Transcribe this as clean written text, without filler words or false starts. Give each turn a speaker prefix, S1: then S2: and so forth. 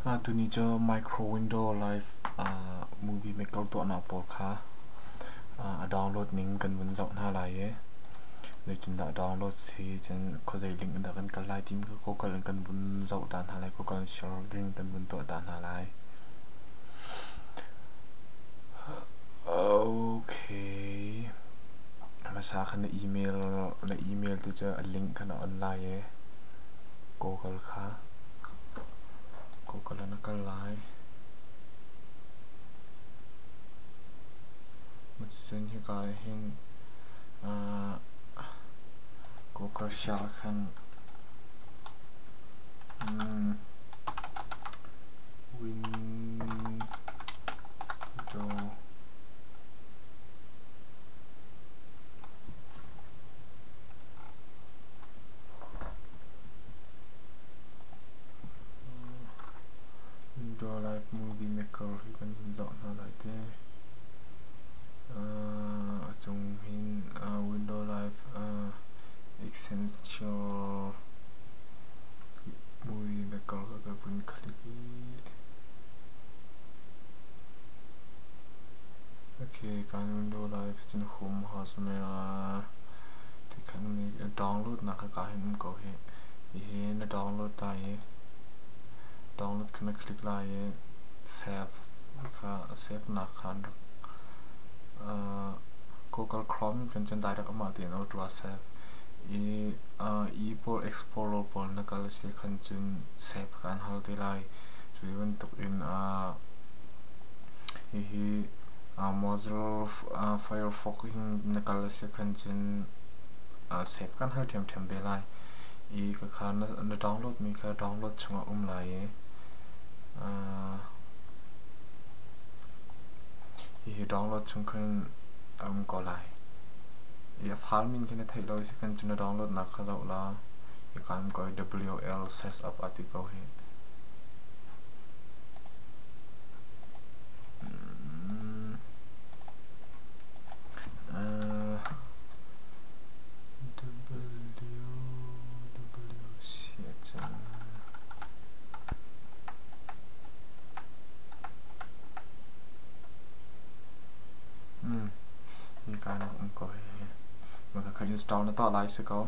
S1: Tuni cu micro window live movie maker tuahnak pawl kha a download ning kan vun zoh hna lai i zeitindah download si cun khuazei link in dah kan kal lai timi kha Google in kan vun zoh ta hna lai. Google sharing kan vun tuah ta hna lai. Okay. Hmasa kha na email tu cu a link kha na on lai i Google kha Google ah na kal lai. Cun hika ah hin Google share khan window Window Live Movie Maker hi kan vun zoh hna lai te. A cung hin Window Live Essential Movie Maker kha ka vun click i okay, kan Window Live cun home has ti khan download nak kha ka hin um ko hi. Hihi na download lai i download kha na click lai i save kha save nak khan rak Google Chrome in cun direct amah tein auto a save i e pawl Explorer pawl na kal si khan cun save kha an hal te lai. Cu bantuk in hihi Mozilla Firefox hin na kal si khan cun save kan hal ṭhiamṭhiam ve lai i khakha na download mi kha download chungah um lai i hihi download chung khan a um ko lai. I a file min khi na theih lo si khan cun na download nak kha zoh la hika um ko i WL setup a ti ko hi. W W C cun hika um ko hi. Maka kha install na tuah lai si ko.